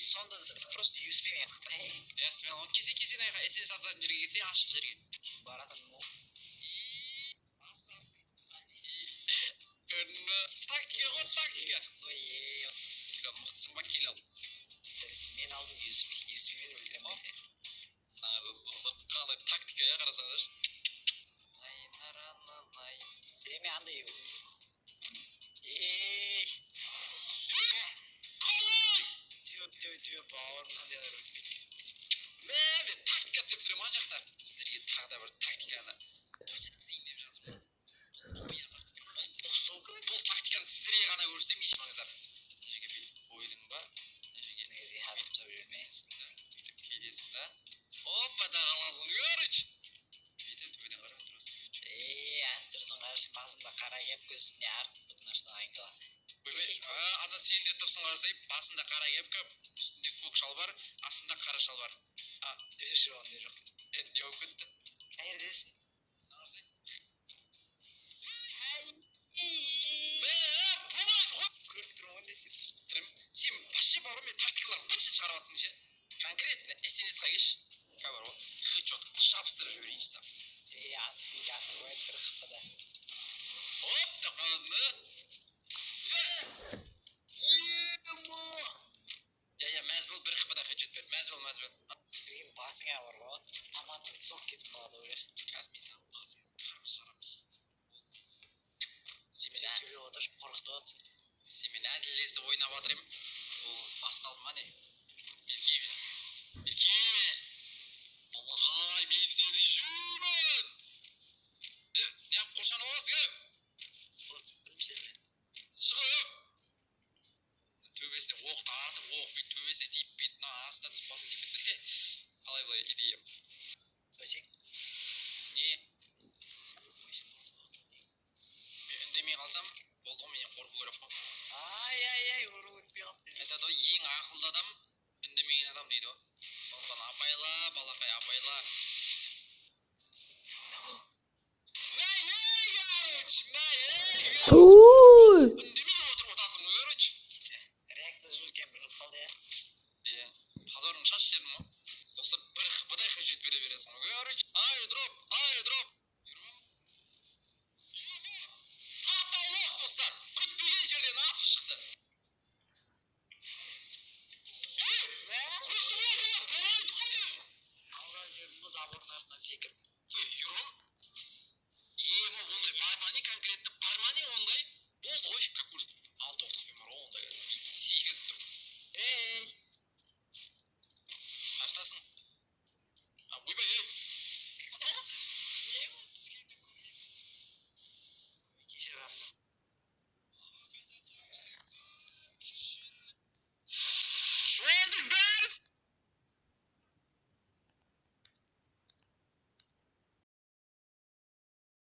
Сонда просто USP мен қызықты. Иә, смело. Кесе, кесе, аяққа СНС атысатын жерге келсе, ашық жерге. Баратын. Көрдің бе? Тактика ғой, тактика. Ой, Келал, мықтысың ба, Келал? Мен алдым USP, USP мен өлтіремін. Достар, қандай тактика, иә, қарасаңдаршы. Най, нара, най. Е, мен андай. Ей! Қалай? Жоқ, жоқ, жоқ, бауырым, мынандайлар өтпейді. Мә, мен тактика істеп тұрамын ана жақта. Сіздерге тағы да бір тактиканы көрсеткізейін деп жатырмын. Бұл құпия тактика. Бұл тактиканы сіздерге ғана көрсетемін, ешмаңыздар. Мына жерге бүйтіп қойдың ба? Мына жерге Негізі атып тастап жіберме. Бүйтіп келесің да. Опа, да қаласың, короче. Бүйтіп төбеден қарап тұрасың. Ей, атып тұрсың, қарашы, басында қара кепка, үстінде арық бұтын ашқан ангела. Ойбай, ана сен де тұрсың, қарасай, басында қара кепка, үстінде көк шалбар, астында қара шалбар. Жоқ, ондай жоқ. Е, не болып кетті? Қай жердесің? Қарасай. Мә, болмайды ғой. Көріп тұрмын ғой десең. Сен вообще бар ғой, мен тактикалар быт-шытын шығарып жатрсың ше. Конкретно СНС-қа келші. Қазір бар ғой, хедшот жабыстырып жіберейінші саған. Ей, атыс дейді, атып қояды бір хпда. Оп деп қаласың да. Ема! Иә, иә, мәз бол, бір хпда хедшот бер. Мәз бол, мәз бол. Мен басыңа бар ғой, тамағың соғып кетіп қалады ғой. Қазір мен саған басыңа қарбыз жарамыз. Сенімен Сөйлеп отырып қорқытып жатрсың. Сенімен әзілдесіп ойнап жатыр едім. Ол басталды ма, не? Берке, Берке! Балақай, мен сені жеймін! Е, неғып қоршанып аласың, е? Қорқып тұрмын сенен. Шығып! Төбесіне оқты атып, оқ бүйтіп төбесіне тиіп, бүйтіп мына астына түсіп, басына тиіп кетсе, е, қалай былай идеям? Қойсаң. Не? Қорқытып жатрсың. Мен үндемей қалсам, болды ғой, менен қорқу керек қой. Ай, ай, ай, ұру өтпей қалды десең. Айтады ғой, ең ақылды адам үндемеген адам дейді ғой. Сондықтан абайла, балақай, абайла.